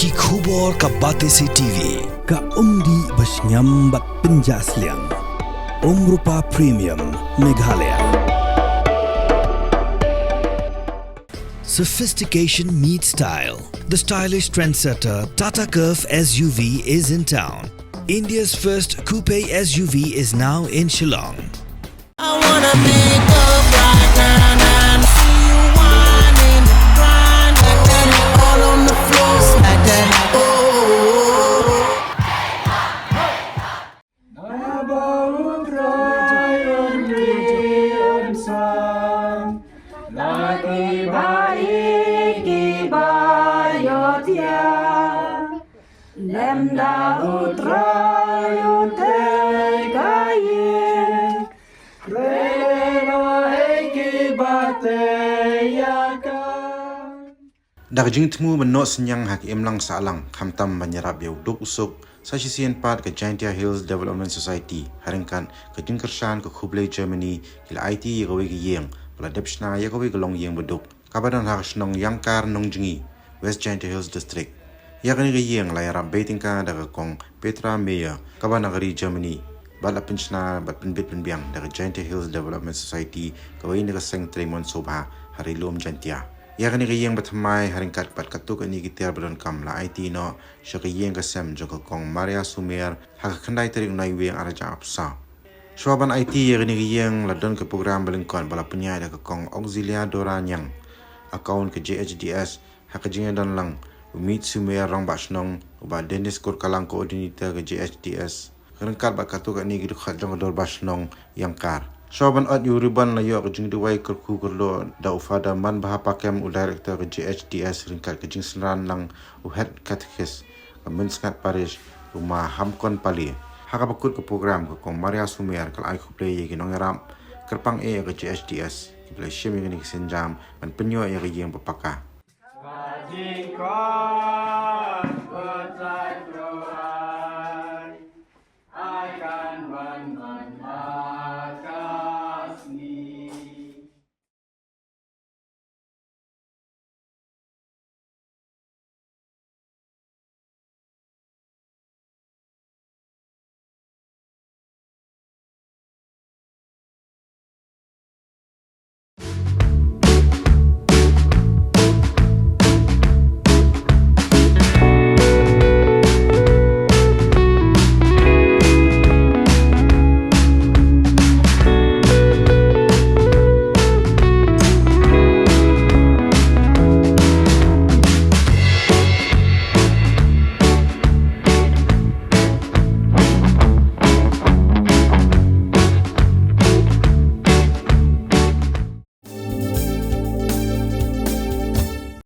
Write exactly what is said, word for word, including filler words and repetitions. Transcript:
Ki khubor ka Batesi T V. Ka umdih ba shngiam bad pynjah sliang. Umrupa Premium, Meghalaya. Sophistication meets style. The stylish trendsetter Tata Curvv S U V is in town. India's first coupe S U V is now in Shillong. I wanna make up right now, now. See you whining, grinding, all on the floor, smack that. Oh, oh, oh, oh. Lem da u Trai u tei ka ïing. Rei lei noh ei ki ba tei ïa ka. Da ka jingthmu ban noh synñiang ha ka imlang sahlang, khamtam ban ïarap ïa u duk u suk, sa shisien pat ka Jaintia Hills Development Society, ha ryngkat ka jingkyrshan ka Khublei Germany, ki la aiti ïa kawei ka ïing ba la dep shna ïa kawei ka longïing baduk, kaba don ha ka shnong Ïangkar Nongjngi, West Jaintia Hills District. Ïa kane ka ïing la ïarap bei tyngka da ka Kong Petra Meyer, kaba na ka ri Germany, bad la pynshna bad pynbit pynbiang da ka Jaintia Hills Development Society, kawei na ka seng trei mon sngewbha ha ri lum Jaintia. Ïa kane ka ïing bathymmai, ha ryngkat bad katto katne ki tiar badonkam, la aiti noh sha ka ïing ka sem jong ka Kong Maria Sumer ha ka khyndai tarik u Naiwieng ar hajar arphew saw. Shuwa ban aiti ïa kane ka ïing, la don ka program ba lyngkot ba la pynïaid da ka Kong Auxilia Dora Ñiang, akhaun ka J H D S, ha ka jingïadon lang u Mit Sumer, Rangbah Shnong, u Bah Dennis Kurkalang, Coordinator ka J H D S, ryngkat bad katto katne ki dkhot jong ka Dorbar Shnong Ïangkar. Shuwa ban ot ïa u ribbon, la ïoh ka jingduwai kyrkhu kyrdoh da u Father Manbha Pakem, u Director ka J H D S, ryngkat ka jingsynran lang u Head Catechist ka Mynsngat Parish, u Ma Hamkon Pale. Ha kaba kut ka program, ka Kong Maria Sumer ka la ai khublei ïa ki nongïarap, kyrpang eh ïa ka J H D S, kiba la shim ïa kane ka sienjam ban pynïoh ïa ka ïing ba paka.